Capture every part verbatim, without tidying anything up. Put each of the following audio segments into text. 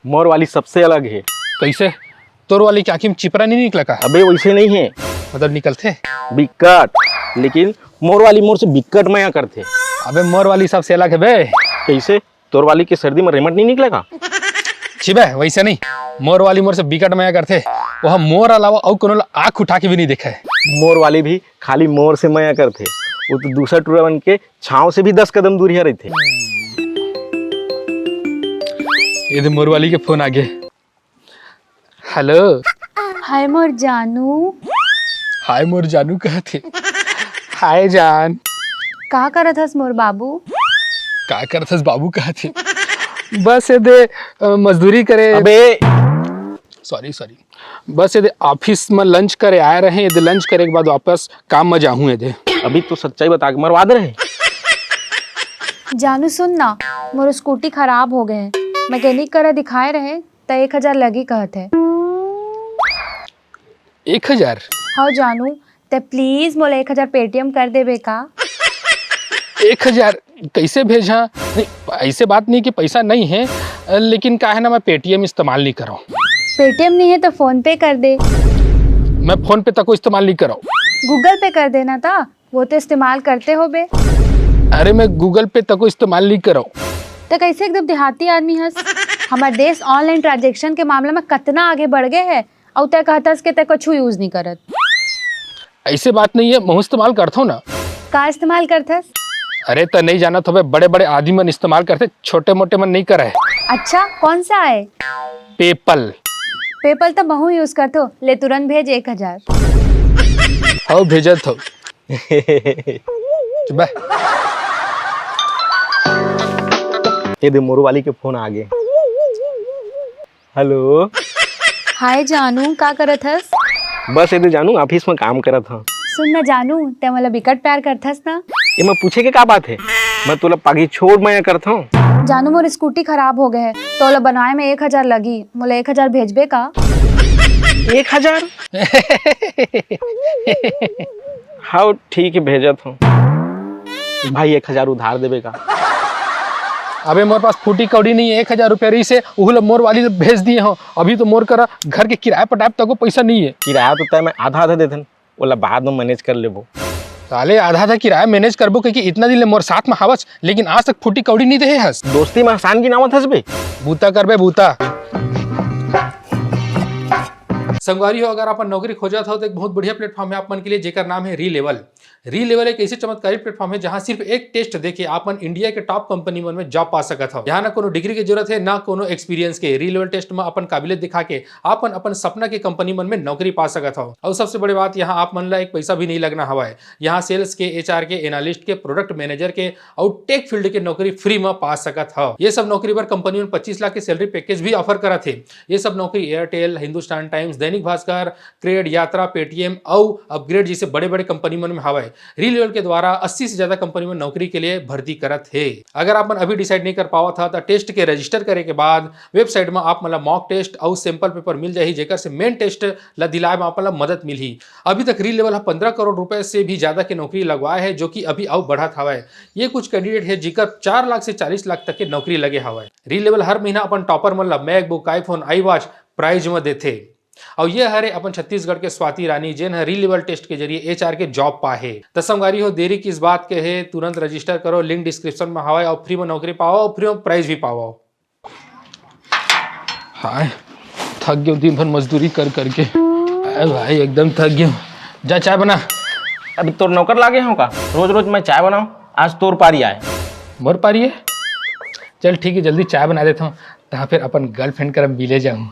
मोर वाली सबसे अलग हे। कैसे? तोर वाली के आँखी में चिपरा नहीं निकला का? अबे, वैसे नहीं है। मतलब निकलथे? बिकट। लेकिन मोर वाली मोर से बिकट मया करथे। अबे, मोर वाली सबसे अलग है बे। कैसे? तोर वाली के सर्दी में रेमट नहीं निकला का? छिबे, वैसे नहीं। मोर वाली मोर से बिकट मया करथे। वह मोर अलावा अउ कोनो ला आँख उठा के भी नहीं देखे। मोर वाली भी खाली मोर से मया करथे। वो तो दूसरा टूरा बन के छाँव से भी दस कदम दूरिया रहिथे। ये दे, मोर वाली के फोन आ गे। हेलो। हाय मोर जानू। हाय मोर जानू कहत हे। हाय जान। का करत हस मोर बाबू? का करत हस बाबू कहत हे? बस ये दे, अ, मजदूरी करे। अबे। Sorry, sorry. बस ये दे, ऑफिस में लंच करे आए रहे, ये दे लंच करे के बाद वापस काम में जाहूँ ये दे। अभी तो सच्चाई बता के मरवा दे रहे। जानू सुन ना, मोर स्कूटी खराब हो गए हे, मैकेनिक करा दिखाए रहे, त एक हजार लगी कहत हे। एक हजार? हाँ जानू, ते प्लीज मोला एक हजार पेटीएम कर देबे का? एक हजार कैसे भेजा? नहीं, ऐसे बात नहीं कि पैसा नहीं है, लेकिन का है ना, मैं पेटीएम इस्तेमाल नहीं करूँ। पेटीएम नहीं है तो फोन पे कर दे। मैं फोन पे तको इस्तेमाल नहीं करूँ। गूगल पे कर देना था, वो तो इस्तेमाल करते होबे। अरे, मैं गूगल पे तको इस्तेमाल नहीं करूँ। तो कैसे एकदम देहाती आदमी हस? हमार देश ऑनलाइन ट्रांजैक्शन के मामला में कितना आगे बढ़ गए है, अउ तै कहतस के तै कछु यूज नहीं करत। ऐसे बात नहीं है, महू इस्तेमाल करथो ना। का इस्तेमाल करथस? अरे, तै नहीं जानत होबे, बड़े बड़े आदमी मन इस्तेमाल करथे, छोटे मोटे मन नहीं करे। अच्छा, कौन सा है? पेपल। पेपल तो महू यूज करथो। ले तुरंत भेज एक हजार। हव, भेजत हो। बे। ये दे, मोरू वाली के फोन आ गे। हेलो। हाय जानू, का करत हस? बस ये दे जानू, ऑफिस में काम करत हं। सुन ना जानू, तै मोला बिकट प्यार करथस ना? ये मैं पूछे के का बात है? मैं तोला पागी छोड़ मया करत हूँ। जानू, मोर स्कूटी खराब हो गए है, तोला बनवाए में एक हजार लगी, मोला एक हजार भेजबे का? एक हजार? हाँ ठीक है, भेजत हूँ। भाई, एक हजार उधार देबे का? अबे, मोर पास फूटी कौड़ी नहीं है, एक हजार रुपया रही से, उहू ला मोर वाली भेज दिए हो। अभी तो मोर करा घर के किराया पटाए तको पैसा नहीं है। किराया तो तय मैं आधा आधा देथन, ओला बाद में मैनेज कर लेबो। साले, आधा आधा किराया मैनेज करबो, क्योंकि इतना दिन ले मोर साथ में हावस, लेकिन आज तक फूटी कौड़ी नहीं देहे हस। दोस्ती में एहसान गिनावत हस बे। बूता करबे, बूता। संगवारी हो, अगर अपन नौकरी खोजत हो तो एक बहुत बढ़िया प्लेटफॉर्म है आप मन के लिए, जेकर नाम है रीलेवल। रीलेवल एक ऐसे चमत्कारी प्लेटफॉर्म है, जहां सिर्फ एक टेस्ट देके आप मन इंडिया के टॉप कंपनी मन में जॉब पा सकत हो। यहाँ ना कोनो डिग्री की जरूरत है, ना कोनो एक्सपीरियंस के। रीलेवल टेस्ट में अपन काबिलियत दिखा के आप मन अपन सपना के कंपनी मन में नौकरी पा सकत हो। और सबसे बड़ी बात, यहाँ आप मन ला एक पैसा भी नहीं लगना हवा है। यहाँ सेल्स के, एचआर के, एनालिस्ट के, प्रोडक्ट मैनेजर के और टेक फील्ड के नौकरी फ्री में पा सकत हो। ये सब नौकरी पर कंपनी मन पच्चीस लाख के सैलरी पैकेज भी ऑफर करत है। ये सब नौकरी Airtel, Hindustan times, Dainik Bhaskar, crate, यात्रा, पेटीएम अउ अपग्रेड जैसे बड़े-बड़े कंपनी मन में हवय। रीलेवल के द्वारा अस्सी से ज्यादा कंपनी में नौकरी के लिए भर्ती करत हे। अगर आप मन अभी डिसाइड नहीं कर पावत ह, त टेस्ट के रजिस्टर करे के बाद वेबसाइट में आप मन ला मॉक टेस्ट अउ सैंपल पेपर मिल जाही, जेकर से मेन टेस्ट ला दिलाए में आप मन ला मदद मिलही। अभी तक रीलेवल ह पंद्रह करोड़ रुपए से भी ज्यादा के नौकरी लगवाए है, जो कि अभी अउ बढ़त हवय। ये कुछ कैंडिडेट है, जिकर चार लाख से चालीस लाख तक के नौकरी लगे हवय। रीलेवल हर महीना अपन टॉपर मन ला MacBook, iPhone, iWatch prize में देथे। अउ ये हरे अपन छत्तीसगढ़ के स्वाति रानी, जेन ह रीलेवल टेस्ट के जरिए एचआर के जॉब पाए हे। त संगवारी हो, देरी किस बात के हे, तुरंत रजिस्टर करो, लिंक डिस्क्रिप्शन में हवय, अउ फ्री में नौकरी पाओ, अउ फ्री में प्राइज भी पाओ। हाय, थक गयो दिन भर मजदूरी कर करके। अरे भाई, एकदम थक गयो। जा चाय बना। अभी तोर नौकर लागे हो का? रोज रोज मैं चाय बनाऊं, आज तोर पारी आए। मोर पारी है? चल ठीक है, जल्दी चाय बना देता हूँ। तहाँ फिर अपन गर्लफ्रेंड करा मिले जाऊं।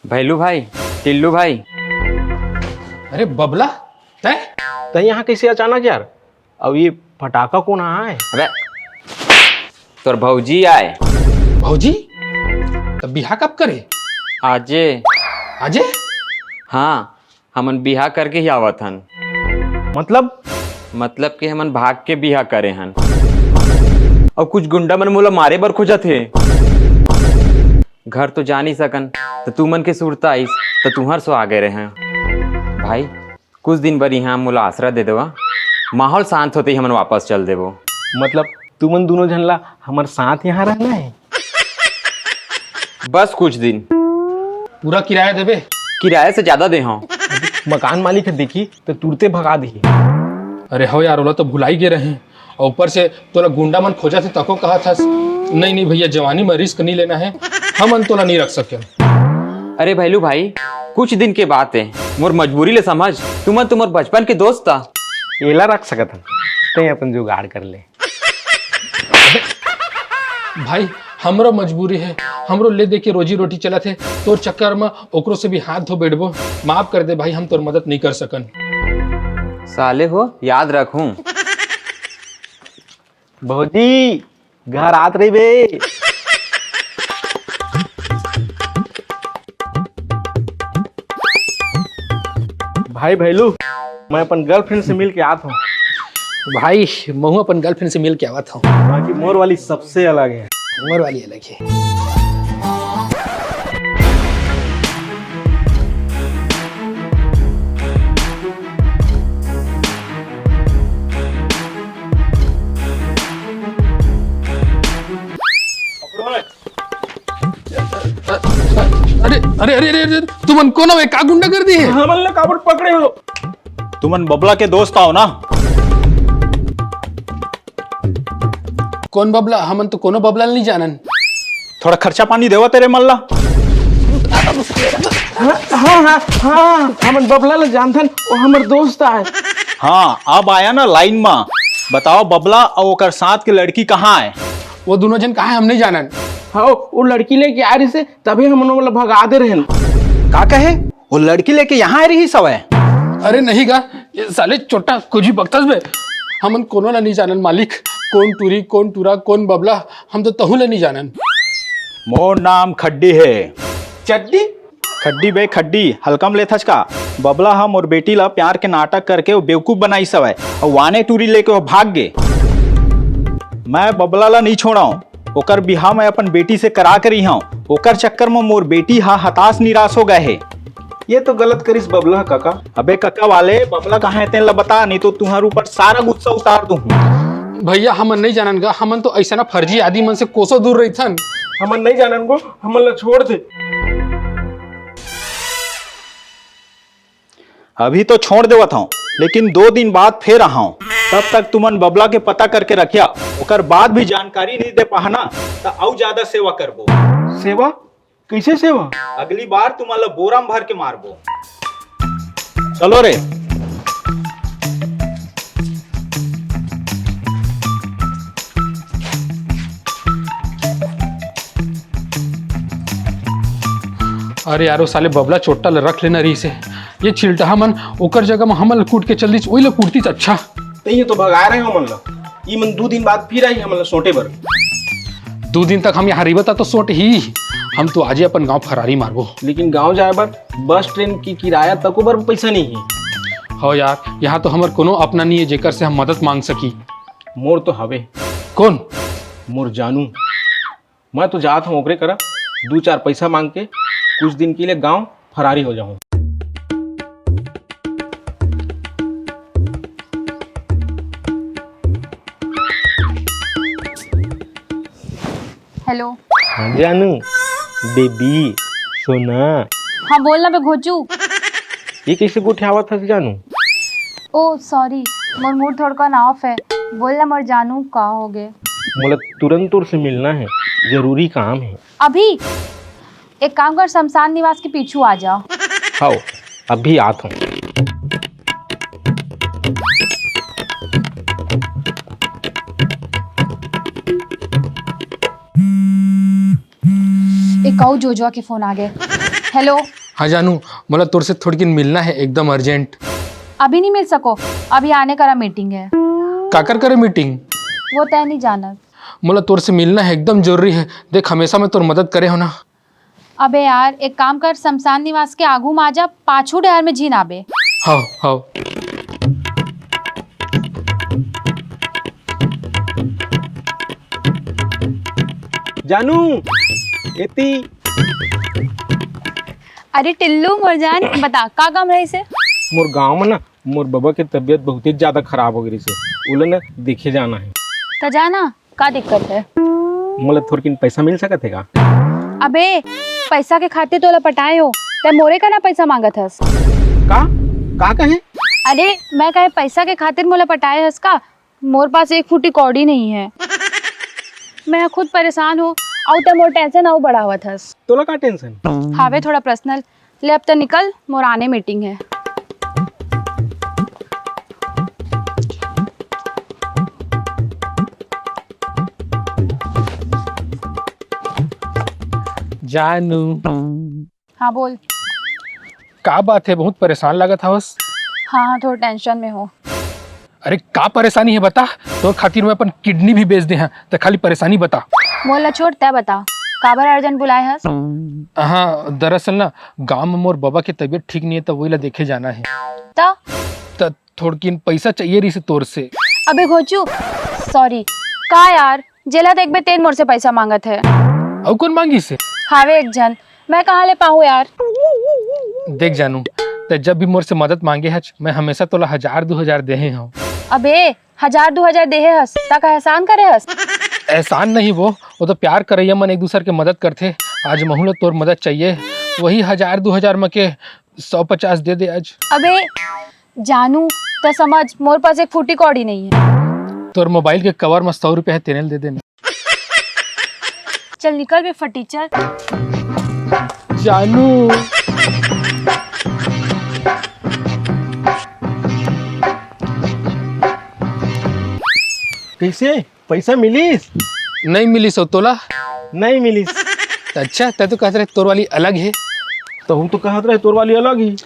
भैलू भाई, टिल्लू भाई। अरे बबला, तय? तय यहाँ कैसे अचानक यार? अब ये फटाका कौन आए? अबे, तोर भौजी आए। भौजी? तब बिहा कब करे? आजे। आजे? हाँ, हमन बिहा करके ही आवत हन। मतलब? मतलब कि हमन भाग के बिहा करे हन। अउ कुछ गुंडा मन मोला मारे बर खोजत हे। घर तो जा नहीं सकन, त तू मन के सुरता आइस, त तुहर सो आ गए रहे। भाई, कुछ दिन बर यहाँ मोला आसरा दे देवा, माहौल शांत होते ही हमन वापस चल देबो। मतलब, तुमन दोनों झन ला हमर साथ यहाँ रहना है। बस कुछ दिन। पूरा किराया देबे? किराया से ज्यादा दे हव। मकान मालिक ह देखी त तुरते भगा दिही। अरे हो यार, ओला तो भुलाई गे रहे। और ऊपर से तोला गुंडा मन खोजत हे, तको कहत हस, "नहीं, नहीं भैया, जवानी में रिस्क नहीं लेना है, हमन तोला नहीं रख सके।" अरे भैलू भाई, कुछ दिन के बात है, मोर मजबूरी ले समझ, तुमन तो मोर बचपन के दोस्त था। एला रख सकत हन, तैं अपन जुगाड़ कर ले। भाई, हमरो मजबूरी है, हमरो ले दे के रोजी रोटी चलत है, तोर चक्कर में ओकरो से भी हाथ धो बैठबो। माफ कर दे भाई, हम तोर मदद नहीं कर सकन। साले हो, याद रखूं। भौजी, घर आत रहिबे। भाई भैलू, मैं अपन गर्लफ्रेंड से मिल के आत हूँ। भाई, महू अपन गर्लफ्रेंड से मिल के आवत हूँ। बाकी मोर वाली सबसे अलग है। मोर वाली अलग है। अरे, अरे, अरे, अरे, अरे, तुमन कोन हवे? का गुंडागर्दी है? हमन ला काबर पकड़े हो? तुमन बबला के दोस्त आव ना? कोन बबला? हमन तो कोनो बबला ल नहीं जानन। थोड़ा खर्चा पानी देवा तेरे मन ला। हाँ, हाँ, हाँ, हाँ, हमन बबला ला जानथन, वो हमर दोस्त आय। हाँ, अब आया ना लाइन में। बताओ बबला और ओकर साथ के लड़की कहाँ है? वो दोनों जन कहाँ है, हम नहीं जानन। हाँ, वो लड़की लेके आ रही से, तभी हमन ओला भगा दे रहेन। का कहे? वो लड़की लेके यहाँ आ रही सवय? अरे नहीं गा, ये साले चोट्टा कुछ भी बकतस बे। हमन कोनो ला नहीं जानन मालिक, कोन टूरी, कोन टूरा, कोन बबला, हम तो तहू ला नहीं जानन। मोर नाम खड्डी है। चड्डी? खड्डी बे खड्डी, हल्का में लेथस का? बबला ह मोर बेटी ला प्यार के नाटक करके वो बेवकूफ बनाई सवय, और वाने टूरी लेके वो भाग गे। मैं बबला ला नहीं छोड़ाऊं। ओकर बिहाव मैं अपन बेटी से करा के रही हूँ, ओकर चक्कर में मोर बेटी हा हताश निराश हो गए हे। ये तो गलत करिस बबला कका। अबे कका वाले, बबला कहाँ है तेन ला बता, नहीं तो तुम्हारे ऊपर सारा गुस्सा उतार दूँ। भैया, हमन नहीं जानन गा, हमन तो ऐसा ना फर्जी आदमी मन से कोसों दूर रहिथन। हमन नहीं जानन गो, हमन ला छोड़ दे। अभी तो छोड़ देवत हूँ, लेकिन दो दिन बाद फिर आहाऊँ। तब तक तुमन बबला के पता करके रखिया, ओकर बाद भी जानकारी नहीं दे पाहना, त अउ ज्यादा सेवा करबो। सेवा? कैसे सेवा? अगली बार तुमन ला बोरा में भर के मारबो। चलो रे। अरे यार, वो साले बबला चोट्टा ल रख लेना रहिसे। ये छिलटहा मन ओकर जगह म हमन ल कूट के चल दिस, ओही ल कूटतिस अच्छा। तइये तो भगा रहे हो मन ल। ई मन दू दिन बाद फिर आही हमन ल सोटे बर। दू दिन तक हम यहाँ रहिबा त तो सोट ही। हम तो आजे अपन गांव फरारी मारबो। लेकिन गांव जाए बर बस ट्रेन की किराया तको बर पैसा नहीं है। हो यार, यहाँ तो हमर कोनो अपना नहीं है जेकर से हम मदद मांग सकी। मोर तो हवे। कौन? मोर जानू। मैं तो जात हूँ ओकरे करा, दू चार पैसा मांग के कुछ दिन के लिए गांव फरारी हो जाऊं। हेलो। हाँ जानू, बेबी, सोना। हाँ, बोल ना बे घोचू। ये कैसे गोठियावत हस जानू? ओ सॉरी, मोर मूड थोड़कन ऑफ है। बोल ना मोर जानू, का हो गे? मोला तुरंत तोर से मिलना है, जरूरी काम है। अभी? एक काम कर, शमशान निवास के पीछू आ जा। हाओ, अभी आत हूँ। एक अउ जोजवा के फोन आ गे। हेलो। हाँ जानू, मोला तोर से थोड़किन मिलना है, एकदम अर्जेंट। अभी नहीं मिल सको, अभी आने करा मीटिंग है। काकर करे मीटिंग? वो तय नहीं जानत। मोला तोर से मिलना है, एकदम जरूरी है। देख, हमेशा मैं तोर मदद करे हो ना। अबे यार, एक काम कर, शमशान निवास के आगू में आ जा, पाछू डहर में झिन आबे। हाव, हाव। जानू, एती। अरे टिल्लू मोर जान, बता का काम रहिसे? मोर गांव में ना मोर बबा के तबीयत बहुते ज्यादा खराब हो गई से, ओला ना देखे जाना है। त जाना, का दिक्कत हे? मोला थोरकिन पैसा मिल सकत हे का? अबे, पैसा के खातिर तोला पटाए हो, तै मोरे कना पैसा मांगत हस। का? का कहे? अरे, मैं कहे पैसा के खातिर मोला पटाए हस का? मोर पास एक फूटी कौड़ी नहीं है। मैं खुद परेशान हूँ, अउ तै मोर tension अउ बढ़ावत हस। तोला का tension? हावे थोड़ा personal। ले अब तै निकल, मोर आने meeting है। जानू। हाँ, बोल। का बात हे, बहुत परेशान लागत हवस? हाँ, हाँ, थोड़ा tension में हूँ। अरे, का परेशानी हे बता? तोर खातिर मैं अपन kidney भी बेच दे हँव, तै खाली परेशानी बता। मोला छोड़, तै बता, काबर urgent बुलाए हस? हाँ, दरअसल ना, गाँव में मोर बबा के तबीयत ठीक नहीं हे, त वही ला देखे जाना हे। त? त थोड़किन पैसा चाहिए रहिस हे तोर से। अबे घोचू, sorry। का यार, जेला देखबे तेन मोर से पैसा मांगत हे। अउ कोन मांगिस हे? हावे एक झन, मैं कहाँ ले पाहूँ यार? देख जानू, तै जब भी मोर से मदद मांगे हच, मैं हमेशा तोला हजार दू हजार देहे हँव। अबे, हजार दू हजार देहे हस, त का एहसान करे हस? एहसान नहीं वो, वो तो प्यार करइया मन एक दूसर के मदद करथे। आज महू ला तोर मदद चाहिए, वही हजार दू हजार म के सौ पचास दे दे आज। अबे जानू, त समझ, मोर पास एक फूटी कौड़ी नहीं है। तोर mobile के cover म सौ रुपया हे, तेने ल दे देना। चल निकल बे फटीचर। जानू। कैसे? पैसा मिलिस? नहीं मिलिस हो तोला? नहीं मिलिस। अच्छा, तै तो कहत रहे तोर वाली अलग हे। तो हूँ तो कहत रहे तोर वाली अलग ही।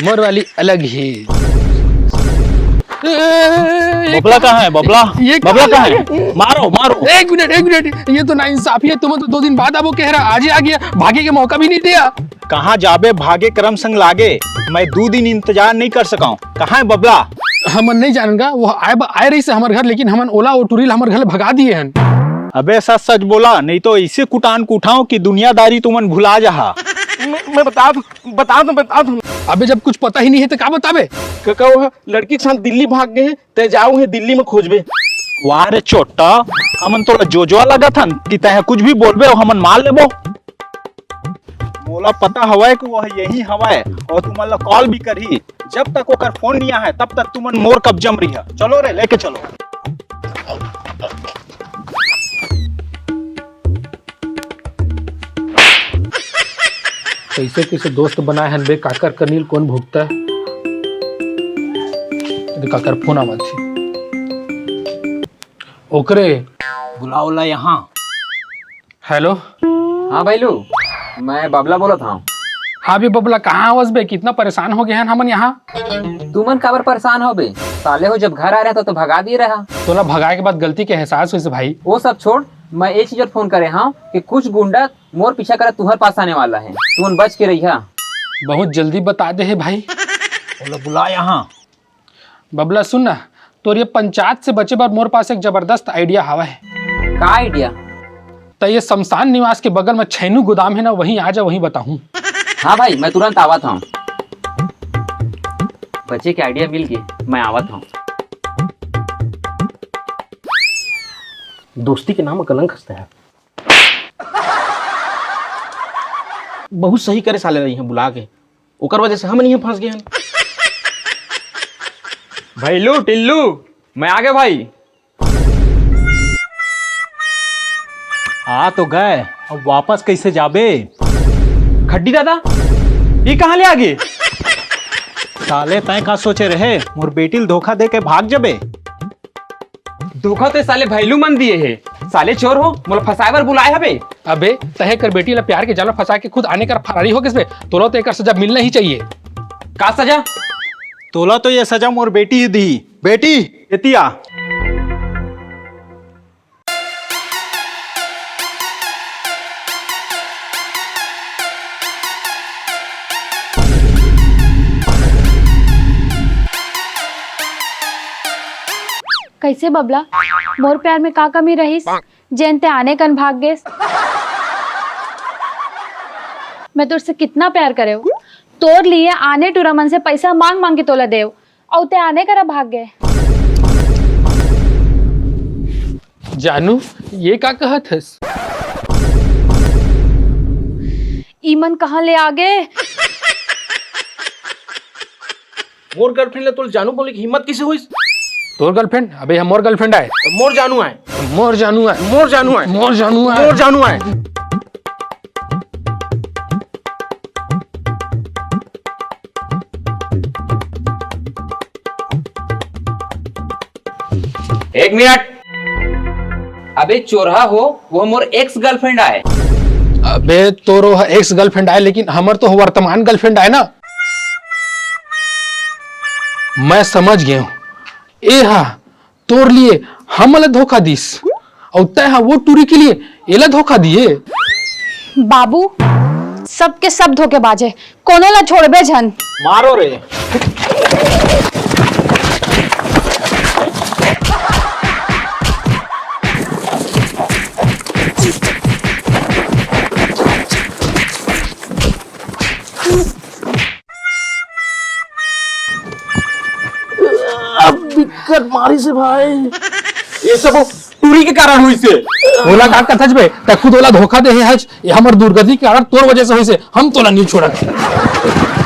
मोर वाली अलग ही। ए, ए, ए, ए, बबला कहाँ है, बबला? ये बबला कहाँ कहाँ है? है? मारो, मारो। एक मिनट, एक मिनट, ये तो नाइंसाफी है। तुमन तो दो दिन बाद आबो कहे रहा, आज ही आ गया, भागे के मौका भी नहीं दिया। कहाँ जाबे, भागे करम संग लागे। मैं दू दिन इंतजार नहीं कर सका हूँ। कहाँ है बबला? हमन नहीं जानन गा, वो आए ब-, आए रहिस हे हमर घर, लेकिन हमन ओला, वो टुरी ला हमर घर ले भगा दिए हन। अबे सच सच बोला, नहीं तो ऐसे कुटान कुटाओ कि दुनियादारी तुमन भुला जाहा। मैं, मैं बता दूं, बता दूं, बता दूं। अबे जब कुछ पता ही नहीं है तो का बताबे? कका वो लड़की के साथ दिल्ली भाग गए हैं, तै जाओ है दिल्ली में खोजबे। वाह रे चोट्टा, हमन तोला जोजवा लगत हन कि तै कुछ भी बोलबे अउ हमन मान लेबो। मोला पता हवय कि वो यही हवय अउ तुमन ला call भी करही। जब तक ओकर phone नहीं आए, तब तक तुमन मोर कब्जा में रहिहा। चलो रे, लेके चलो। कैसे कैसे दोस्त बनाए हन बे, काकर कनील कोन भुगता? अरे काकर phone आवत हे। ओकरे। बुलाओ ला यहाँ। Hello। हाँ भैलू, मैं बबला बोलत हँव। हाँ बे बबला, कहाँ हवस बे? कितना परेशान हो गए हन हमन यहाँ। तुमन काबर परेशान हो बे? साले हो जब घर आ रहा था तो भगा दिए रहा। तोला भगाए के बाद गलती के एहसास होइस भाई। वो सब छोड़, मैं ये चीज और phone करे हँव कि कुछ गुंडा मोर पीछा करत तुहर पास आने वाला है, तुमन बच के रहिहा। बहुत जल्दी बता दे हे भाई। बोला बुला यहाँ। बबला सुन ना, तोर ये पंचायत से बचे बर मोर पास एक जबरदस्त idea हवय। का idea? त ये शमशान निवास के बगल में छैनू गोदाम है ना, वहीं आ जा, वहीं बताहूँ। हाँ भाई, मैं तुरंत आवत हँव। बचे के idea मिल गे, मैं आवत हँव। दोस्ती के नाम कलंक हंसता है। बहुत सही करे साले रही हैं बुला के, ओकर वजह से हमन इहाँ फंस गए हन। भैलू, टिल्लू, मैं आ गया भाई। आ तो गए, अब वापस कैसे जाबे? खड्डी दादा, ये कहाँ ले आ गए? साले, तैं का सोचे रहे, मोर बेटी ल धोखा दे के भाग जबे? धोखा तो साले भैलू मन दिए हे। साले चोर हो, मोला फंसाए बर बुलाए हबे। अबे, तहे कर बेटी ला प्यार के जाल में फंसा के खुद आने कर फरारी हो गिस बे। तोला तो एकर सजा मिलना ही चाहिए। का सजा? तोला तो ये सजा मोर बेटी ही दी। बेटी, एती आ। कैसे बबला, मोर प्यार में का कमी रहिस, जेन ते आने कन भाग गेस? मैं तोर से कितना प्यार करेव, तोर लिए आने टूरा मन से पैसा मांग मांग के तोला देव, अउ ते आने करा भाग गए। जानू, ये का कहत हस? ई मन कहाँ ले आ गे? मोर गर्लफ्रेंड ले तोर जानू बोले के हिम्मत किसे होइस? तोर गर्लफ्रेंड? अबे, हम मोर गर्लफ्रेंड आय। मोर जानू आय। मोर जानू आय। मोर जानू आय। मोर जानू आय। मोर जानू आय। एक मिनट। अबे चोरहा हो, वो मोर एक्स गर्लफ्रेंड आय। अबे, तोर वो एक्स गर्लफ्रेंड आय, लेकिन हमर तो वर्तमान गर्लफ्रेंड आय ना। मैं समझ गया हूँ। ए हा, तोर लिए हमला धोखा दिस, अउ तै हा वो टूरी के लिए एला धोखा दिए। बाबू, सबके सब धोखेबाज हे, कोनो ला छोड़बे झन। मारो रे। अब दिक्कत मारी से भाई। ये सब टूरी के कारण हुई से। ओला का कथच बे? तै खुद ओला धोखा दे हे हच, ये हमर दुर्गति के कारण तोर वजह से हुई से, हम तोला नहीं छोड़त।